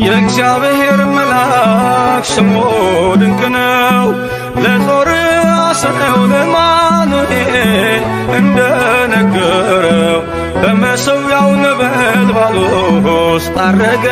የእግዚአብሔር መልአክ ስሙ ድንቅ ነው። ለጾር ሰው ለማኑኤል እንደነገረው በመሠዊያው ነበልባል ውስጥ አረገ።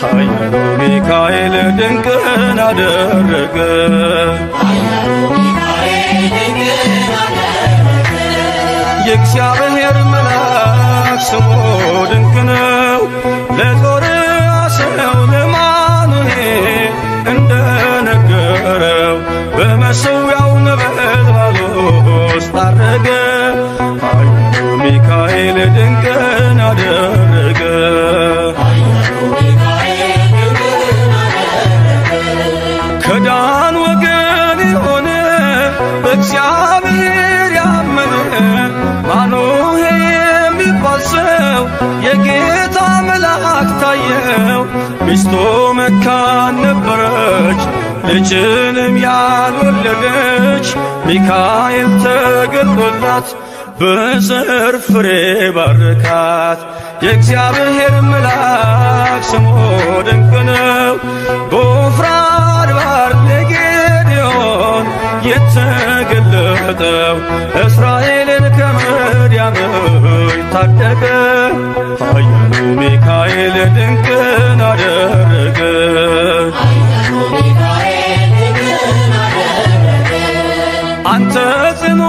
ኃያሉ ሚካኤል ድንቅን አደረገ። የእግዚአብሔር መልአክ ስሙ ድንቅ ነው። ለጾር ሰው ለማኑኤል እንደነገረው በመሠዊያው ነበልባል ውስጥ አረገ። ኃያሉ ሚካኤል ድንቅን አደረገ። ከዳን ወገን የሆነ በእግዚአብሔር ያመነ ማኑሄ የሚባል ሰው የጌታ መልአክ ታየው። ሚስቱ መካን ነበረች፣ ልጅንም ያልወለደች። ሚካኤል ተገልጦላት በዘር ፍሬ ባረካት። የእግዚአብሔር መልአክ ስሙ ድንቅ ነው። በወፍራድ ባር ለጌዴዎን የተገለጠው እስራኤልን ከምድያም ታደገ። ኃያሉ ሚካኤል ድንቅን አደረገ። አንተ ጽኑ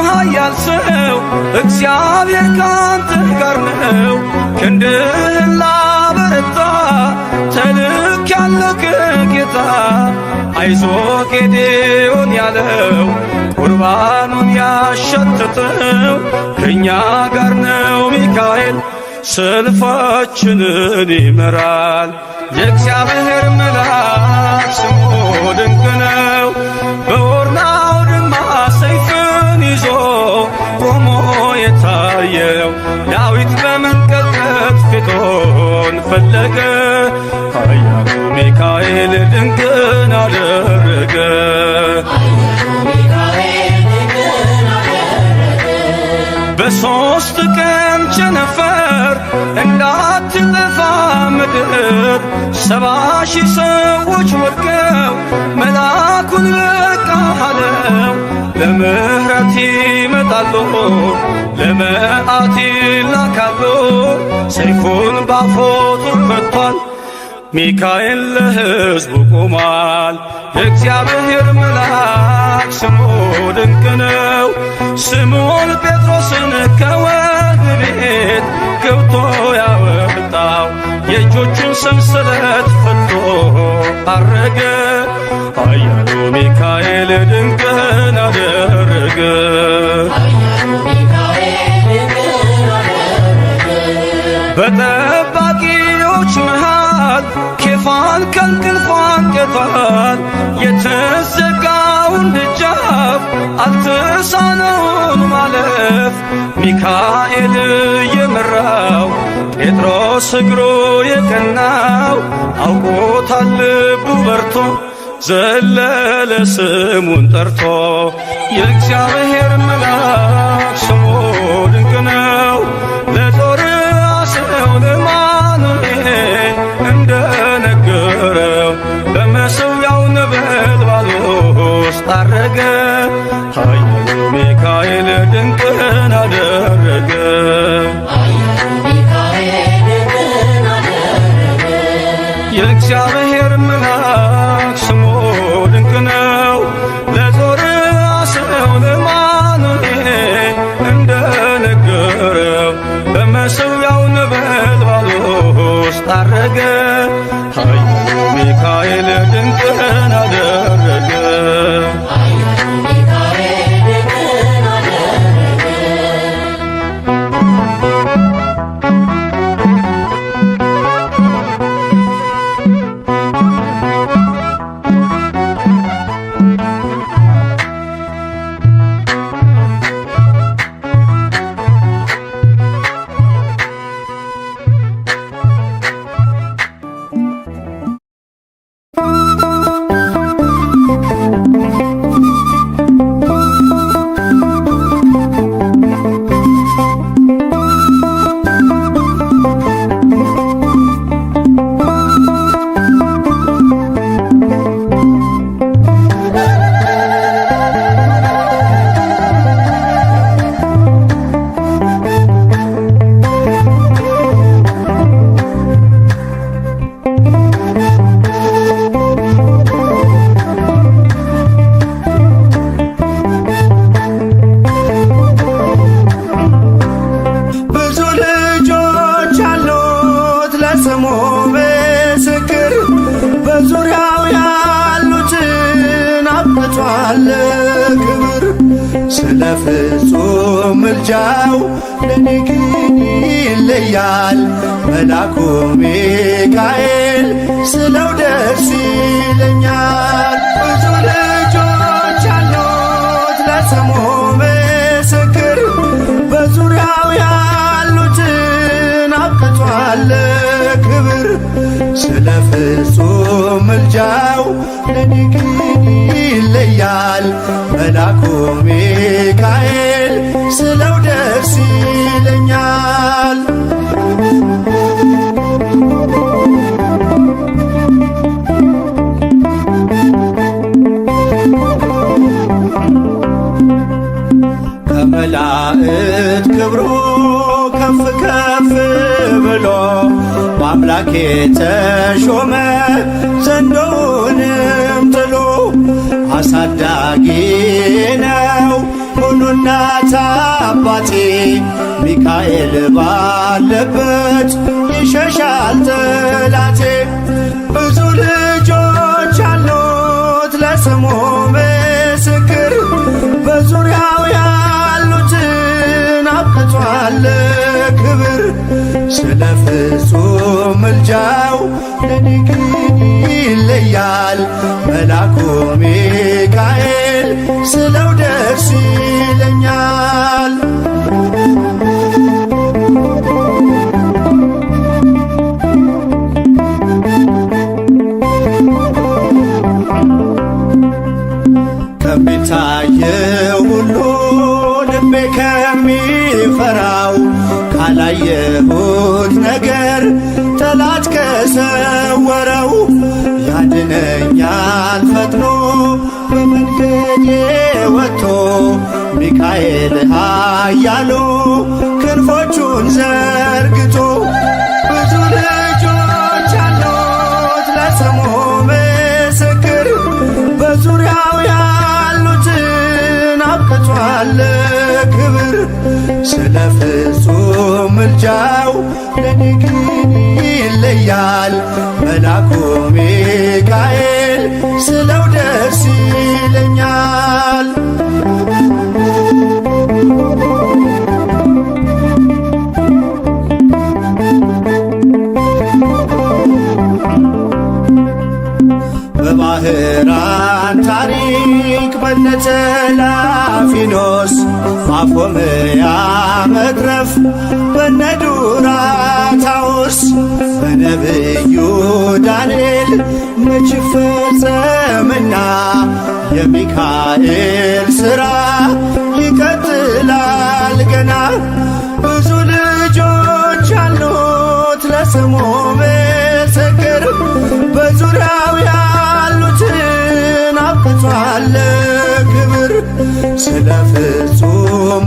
ኃያል ሰው፣ እግዚአብሔር ካንተ ጋር ነው። ክንድህን ላበረታ ተልኬአለሁ ከጌታ። አይዞ ጌዴዎን ያለው፣ ቁርባኑን ያሸተተው፣ ከእኛ ጋር ነው ሚካኤል፣ ሰልፋችንን ይመራል። የእግዚአብሔር መልአክ ስሙ ድንቅ ነው። በኦርና አውድማ ሰይፍን ይዞ ቆሞ የታየው ዳዊት በመንቀጥቀጥ ፊቱን ፈለገ። ኃያሉ ሚካኤል ድንቅን አደረገ። በሦስት ቀን ቸነፈር እንዳትጠፋ ምድር፣ 70,000 ሰዎች ወድቀው መልአኩን በቃ አለው። ለምሕረት ይመጣሉ፣ ለመዓት ይላካሉ። ሰይፉን ባፎቱ መጥቷል። ሚካኤል ለሕዝቡ ቆሟል። የእግዚአብሔር መልአክ ስሙ ድንቅ ነው። ስምዖን ጴጥሮስን ከወህኒ ቤት ገብቶ ያወጣው የእጆቹን ሰንሰለት ፈቶ አረገ። ኃያሉ ሚካኤል ድንቅን አደረገ። በጠባቂዎች መሃል ኬፋን ከእንቅልፉ አንቅቷል። የተዘጋውን ደጃፍ አልተሳነውም ማለፍ። ሚካኤል የመራው ጴጥሮስ እግሩ የቀናው አውቆታል፣ ልቡ በርቶ ዘለለ ስሙን ጠርቶ። የእግዚአብሔር መልአክ ስሙ ድንቅ ነው። ለጾር ሰው ለማኑኤል እንደነገረው በመሠዊያው ነበልባል ውስጥ አረገ። ኃያሉ ሚካኤል ድንቅን አደረገ። የእግዚአብሔር መልአክ ስሙ ድንቅ ነው። ለጾር ሰው ለማኑኤል እንደነገረው በመሠዊያው ነበልባል ውስጥ አረገ። ኃያሉ ሚካኤል ድንቅን አደረገ። ለስሙ ምስክር በዙሪያው ያሉትን አብቅቷል ክብር። ስለ ፍጹም ምልጃው ለኔ ግን ይለያል መላኩ ሚካኤል ስለው ደስ ይለኛል። ብዙ ልጆች አሉት ለስሙ ምስክር በዙሪያው ያሉትን አብቅቷል ክብር። ስለ ፍጹም ምልጃው ለኔ ግን ይለያል መላኩ ሚካኤል ስለው ደስ ይለኛል። ከመላእክት ክብሩ ከፍ ከፍ ብሎ በአምላክ የተሾመ ዘንዶውንም ጥሎ አሳዳጊ ነው ሆኖ እናት አባቴ ሚካኤል ባለበት ይሸሻል ጠላቴ። ብዙ ልጆች አሉት ለስሙ ምስክር በዙሪያው ያሉትን አብቅቷል ክብር። ስለ ፍጹም ምልጃው ለኔ ግን ይለያል መላኩ ሚካኤል ስለው ደስ ይለኛል። ከሚታየው ሁሉ ልቤ ከሚፈራው ካላየሁት ነገር ጠላት ከሰወረው ያድነኛል ፈጥኖ በመንገዴ ወጥቶ ሚካኤል ኃያሉ ክንፎቹን ዘርግቶ። ብዙ ልጆች አሉት ለስሙ ምስክር በዙሪያው ያሉትን አብቅቷል ክብር። ስለ ፍጹም ምልጃው ለኔ ግን ይለያል መላኩ ሚካኤል ስለው ደስ ይለኛል። በባህራን ታሪክ በነተላፊኖስ ማፎምያ መትረፍ በነዱራታውስ በነብዩ ዳንኤል መች ፈጸምና የሚካኤል ሥራ ይቀጥላል ገና። ብዙ ልጆች አሉት ለስሙ ምስክር በዙሪያው ያሉትን አብቅቷል ክብር። ስለ ፍጹም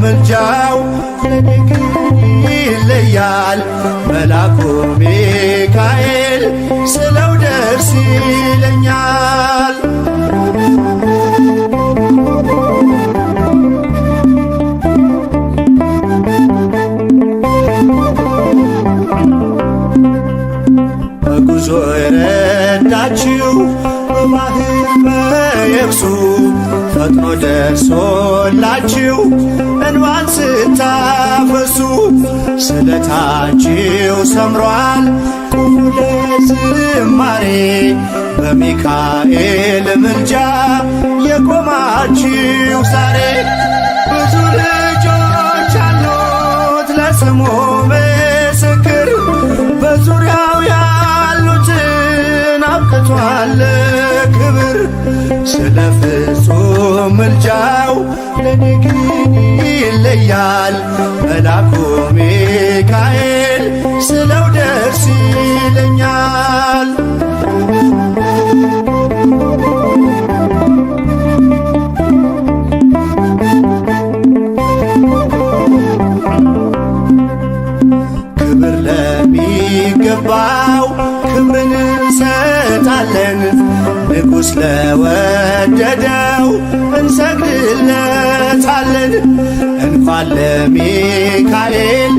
ምልጃው ለኔ ግን ይለያል መላኩ ሚካኤል ስለው ደስ ይለኛል። በጉዞ የረዳችው በባህር በየብሱ ፈጥኖ ደርሶላችሁ እንባን ስታፈሱ ስለታችሁ ሰምሯል ቁሙ ለዝማሬ በሚካኤል ምልጃ የቆማችሁ ዛሬ። ብዙ ልጆች አሉት ለስሙ ምስክር በዙሪያው ያሉትን አብቅቷል ክብር። ስለ ፍጹም ምልጃው ለኔ ግን ይለያል መላኩ ሚካኤል ስለው ደስ ይለኛል። ክብር ለሚገባው ክብርን እንሰጣለን። ንጉሥ ለወደደው እንሰግድለታለን። እንኳን ለሚካኤል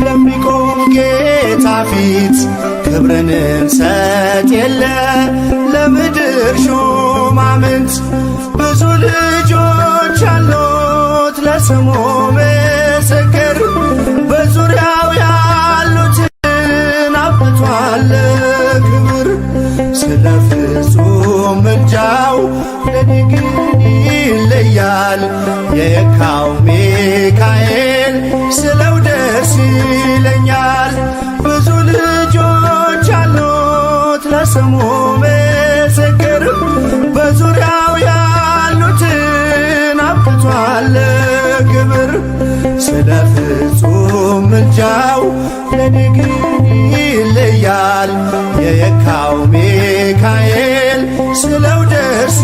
ለሚቆም ጌታ ፊት ክብርን እንሰጥ የለ ለምድር ሹማምንት። ብዙ ልጆች አሉት ለስሙ ምስክር፣ በዙሪያው ያሉትን አብቅቷል ክብር። ስለ ፍጹም ምልጃው ለኔ ግን ይለያል፣ የካው ሚካኤል ስለው ደስ ይለኛል። ብዙ ልጆች አሉት ለስሙ ምስክር፣ በዙሪያው ያሉትን አብቅቷል ክብር። ስለ ፍጹም ምልጃው ለኔ ግን ይለያል፣ የየካው ሚካኤል ስለው ደስ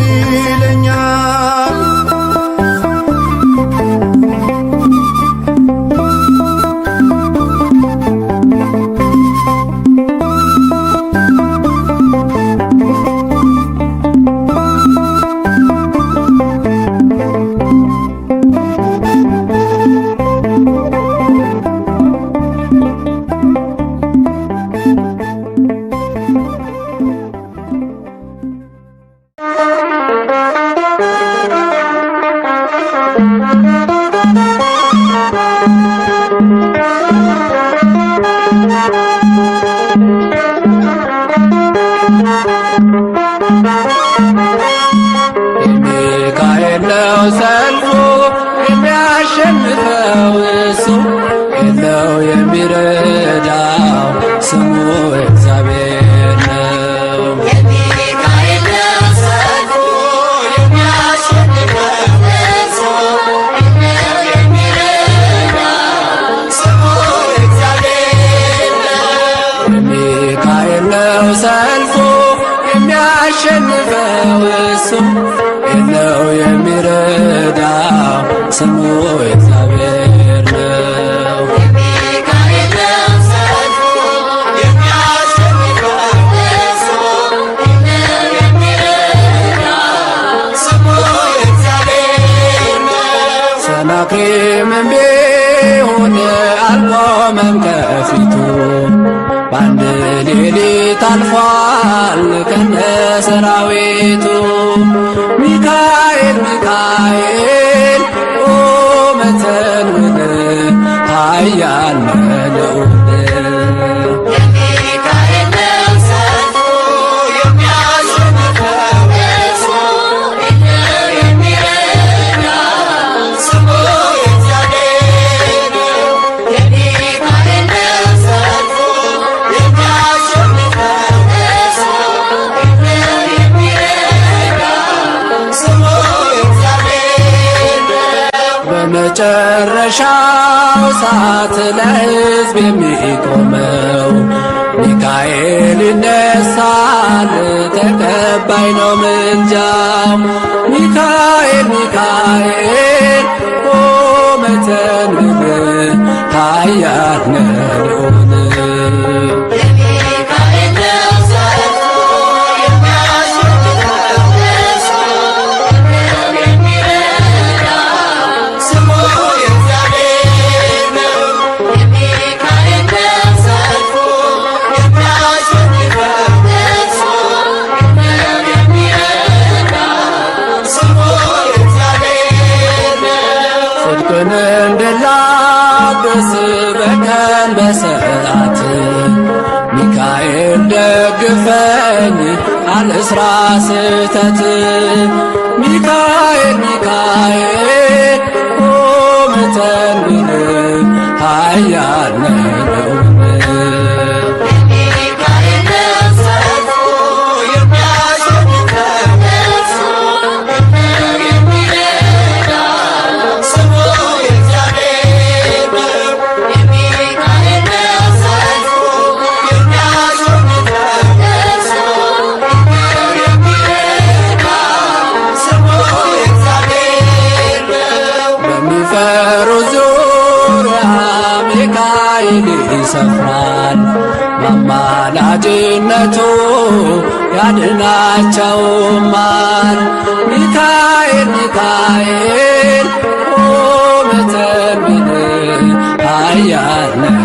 ይለኛል። የሚካኤል ነው ሰልፉ የሚያሸንፈው እሱ፣ የለው የሚረዳው ስሙ እግዚአብሔር ነው። የሚካኤል ነው ሰልፉ የሚያሸንፈው እሱ፣ የለው የሚረዳው ስሙ እግዚአብሔር ነው። የሚካኤል ነው ሰልፉ የሚያሸንፈው እሱ፣ የለው የሚረዳው ስሙ እግዚአብሔር ነው። የሚካኤል ነው ሰልፉ የሚያሸንፈው እሱ፣ የለው የሚረዳው ስሙ እግዚአብሔር ነው። ሰናክሬምም ቢሆን አልቆመም ከፊቱ፣ በአንድ ሌሊት አልፏል ከነ ሰራዊቱ። ሚካኤል ሚካኤል ኦ መተንውን ኃያል ልዑል። የሚካኤል ነው ሰልፉ የሚያሸንፈው እሱ፣ የለው የሚረዳው ስሙ እግዚአብሔር ነው። የሚካኤል ነው ሰልፉ የሚያሸንፈው እሱ፣ የለው የሚረዳው ስሙ እግዚአብሔር ነው። በመጨረሻው ሰዓት ለሕዝብ የሚቆመው ሚካኤል ይነሳል፣ ተቀባይ ነው ምልጃው። ሚካኤል ሚካኤል ኦ መተንብል ኃያል ነህ ልዑል። የሚካኤል ነው ሰልፉ የሚያሸንፈው እሱ፣ የለው የሚረዳው ስሙ እግዚአብሔር ነው። የሚካኤል ነው ሰልፉ የሚያሸንፈው እሱ፣ የለው የሚረዳው ስሙ እግዚአብሔር ነው። ጽድቅን እንድላበስ በቀን በሰዓት፣ ሚካኤል ደግፈኝ አልስራ ስህተት። ሚካኤል ሚካኤል ኦ መተንብል ኃያል ነህ ልዑል። የሚካኤል ነው ሰልፉ የሚያሸንፈው እሱ፣ የለው የሚረዳው ስሙ እግዚአብሔር ነው። የሚካኤል ነው ሰልፉ የሚያሸንፈው እሱ፣ የለው የሚረዳው ስሙ እግዚአብሔር ነው። በሚፈሩ ዙሪያ ሚካኤል ይሰፍራል። አማላጅነቱ ያድናቸውማል። ሚካኤል ሚካኤል ኦ መተንብን ኃያል ነህ።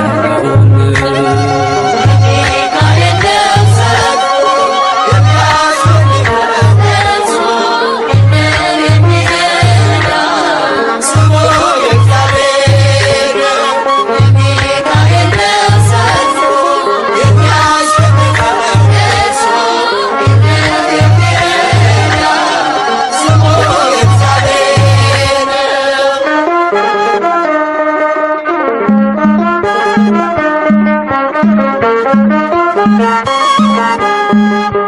Thank you.